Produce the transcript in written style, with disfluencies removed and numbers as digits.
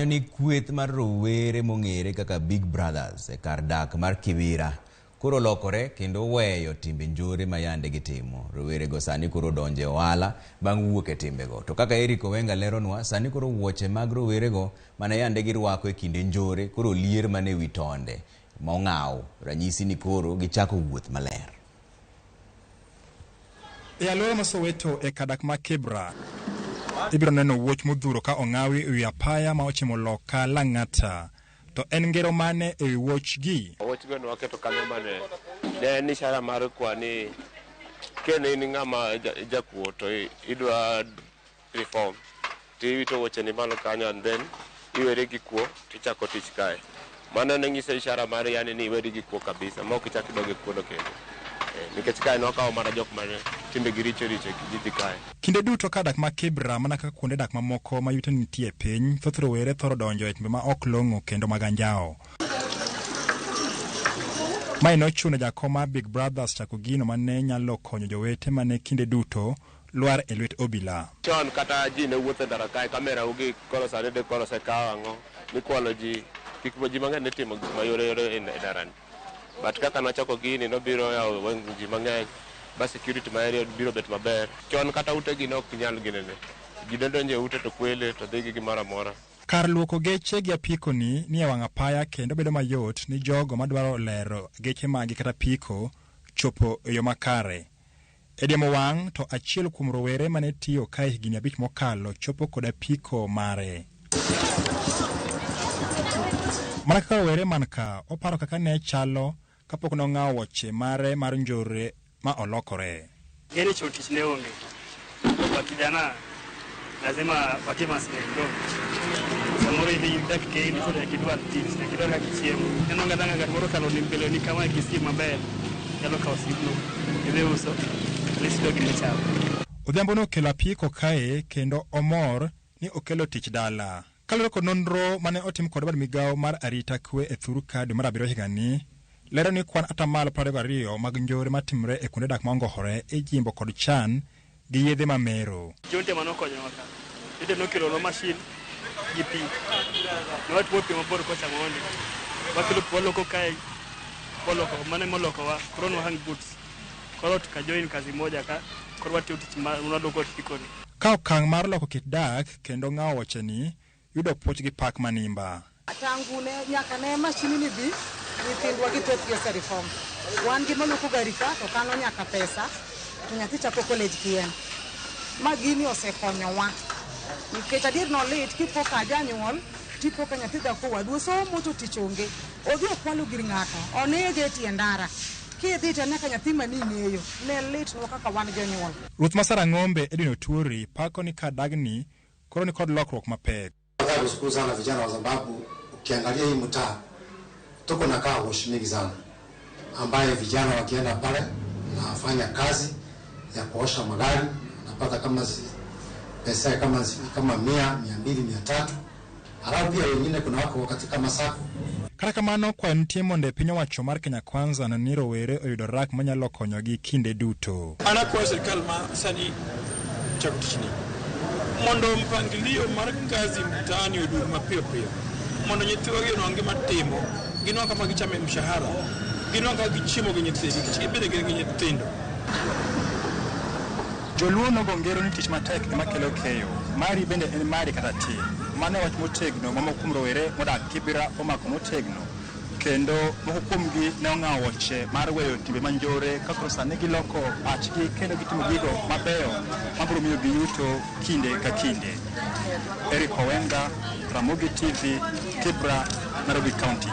Ni kweth mar rowere mong'ere kaka Big Brothers e kar dak mar Kibera koro olokore kendo weyo timbe njore ma yande gitimo. Rowerego sani koro odonjo e ohala bang' wuok e timbego. To kaka Eric Owenga leronwa, sani koro wuoche mag rowerego mane yande girwako e kinde njore koro olier mana e wi tonde mong'aw. Ranyisi ni koro gichako wuoth maler. E alwora ma Soweto e kar dak ma Kibra, ibiro neno wuoch modhuro ka ong'awi e wi apaya ma ochimo loka Lang'ata. To en ngero mane e wi wuoch gi? Wuoch go ne waketo kanyo mane ne en ishara mar kwa ni kene in ng'ama jakuo to idwa reform to iwito wuocheni malo kanyo and then iweri gi kuo tichako tich kae. Mano ne nyiso ishara mar yani ni iweri gi kuo kabisa ma ok ichak idog e kuono kendo. Nikech kae ne wakawo mana jok mane timbegi richo richo e kijiji kae. Kinde duto kar dak ma Kibra mana kaka kuonde dak mamoko ma yuto nitie e piny, thoth rowere thoro donjo e timbe ma ok long'o kendo mag anjawo. Mae nochuno jakom mar Big Brothers chako gino mane nyalo konyo jowete mane kinde duto lwar e lwet obila. Chon kata ji ne wuotho e ndara kae, kamera ugi koro sani de koro osekaw ang'o, mikwalo ji, gik ma ji mang'eny ne timo gik ma yore yore e ndarani. But kaka nwachako gini nobiro yawo wang' ji mang'eny, ba security ma area biro bet maber. Chon kata utegi ne ok nyal ginene. Ji ne donjo e ute to kwele to dhi gi gimoro amora. Kar luoko geche gi apiko ni nie wang' apaya kendo bedo mayot ni jogo madwaro lero geche maggi kata apiko chopo e yo makare. E diemo wang' to achiel kuom rowere mane tiyo kae higni 5 mokalo chopo kod apiko mare. Mana kaka rowere man ka, oparo kaka ne chalo kapok nong'awo wuoche mare mar njore ma olokore. Ng'eni chon tich ne onge. Kwa kijana lazima watim maslahi kidogo. Samoro idhi dak kendi to nyaka idwar tich, nyaka idwar kaka ichiemo. Ineno ng'at ng'at moro kalo ni mbele ni kama gi simu maber, nyalo kawo simno, idhi uso, at least iyudo gima ichamo. Odhiambo nokelo apiko kae kendo omor ni okelo tich dala. Kaluwore kod nonro mane otim kod bad migawo mar arita kwe e thur ka dwe mar 7 higani, lero ni kwan atamalo 22 mag njore matimre e kuonde dak ma ongohore ijimbo kod chan gi yedhe mamero. Jonte mane okonyowa ka, Jonte nokelonwa mashin gi pi. Ne watuo pi mabor kocha mondi. Wakelo pi waloko kae, waloko, mano ema olokowa. Koro ne wahang boots. Koro tuka join kazi moja ka, koro watiyo tich ma waloko apiko ni. Ka okang' mar loko kit dak kendo ng'awo wuoche ni yudo puoch gi pak manimba. Tangu ne nyaka ne mashini ni bi, nyithindwa gi thothgi ose reform. Wan gi maluoko gari ka to kano nyaka pesa to nyathi chako college kien. Ma gini osekonyowa. Nikech adier nolit kipo ka janyuol tipo ka nyathi dhako wadu osomo to tich onge. Odhi okwalo gir ng'ato, onege e tie ndara. Kidhi to nyaka nyathi mani ng'eyo. Ne litnwa kaka wan jonyuol. Ruoth ma Sarang'ombe Edwin Oturi pako ni kar dagni koro ni kod lokruok mapek. Nataka kushukuru sana vijana kwa sababu ukiangalia hii mtaa tuko na car wash mingi sana ambaye vijana wakienda pale nafanya kazi ya kuosha magari napata kama pesa kama 100, 200, 300. Halafu pia wengine kuna wako katika masako. Kata kamano kwayo nitie mondo e piny owacho mar Kenya Kwanza neno ni rowere oyudo rak manyalo konyogi kinde duto. An akwayo sirkal ma sani chako tichni mondo mpangilio mar kazi mtaani oduog mapiyo piyo mondo nyithiwa gi onwang' gima timo, ginwang' kama gichame mshahara, ginwang' kaka gichiemo gi nyithindgi, nikech gin bende gin gi nyithindo. Joluo nogo ngero ni tich matek ema kelo keyo. Mari bende en mari kata tin. Mano e wach motegno ma moko kuom rowere modak Kibra omako motegno. Kendo moko kuomgi ne ong'awo wuoche mar weyo timbe manjore ka koro sani giloko pachgi kendo gitimo gigo mabeyo mabiro miyo giyuto kinde ka kinde. Eric Owenga, Ramogi TV, Kibra, Nairobi County.